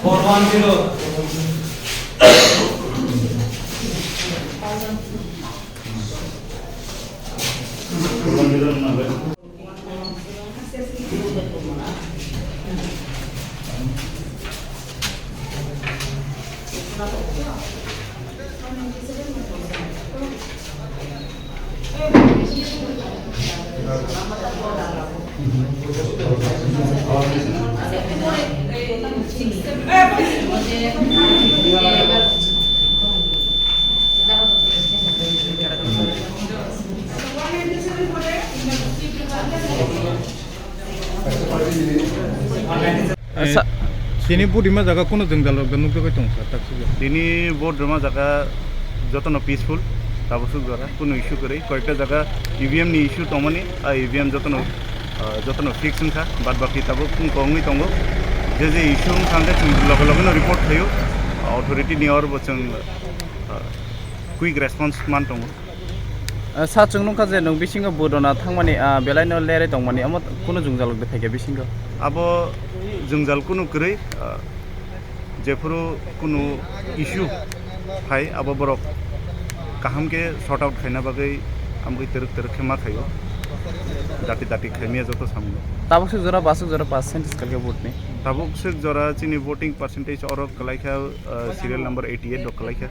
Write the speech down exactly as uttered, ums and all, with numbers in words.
Four one zero. Sa- Tini bo rima jaga kunu jwngjal rok nukjagwi tongo sir, tak sijak. Tini bo rima jaga jotono peaceful, tabuk swk jora kunu issue kwrwi. Koyekta jaga E V M ni issue tongmani, a E V M jotono, ah, jotono fix wngkha, bad baki tabuk wng kok wngwi tongo. Je je issue wngkha hwnkhe chwng loge loge no report khaio, authority ni oro bo chwng, ah, quick response man tongo. Ah, sa chwng nukha je nwng bisingo bo rwna thangmani, ah, belai no lerwi tongmani, omo kunu jwngjal rok de phaikha bisingo? Abo jwngjal kunu kwrwi, ah, jephuru kunu issue phai, abo borok kaham khe sort out khaina bagwi amgwi twrwk twrwk khe ma khaio, dati dati khaimya joto samung. Tabuk swk jora, bwswk jora percentage kalkhe vote ni? Tabuk swk jora chini voting percentage oro kwlaikha, ah, serial number eighty eight rok kwlaikha.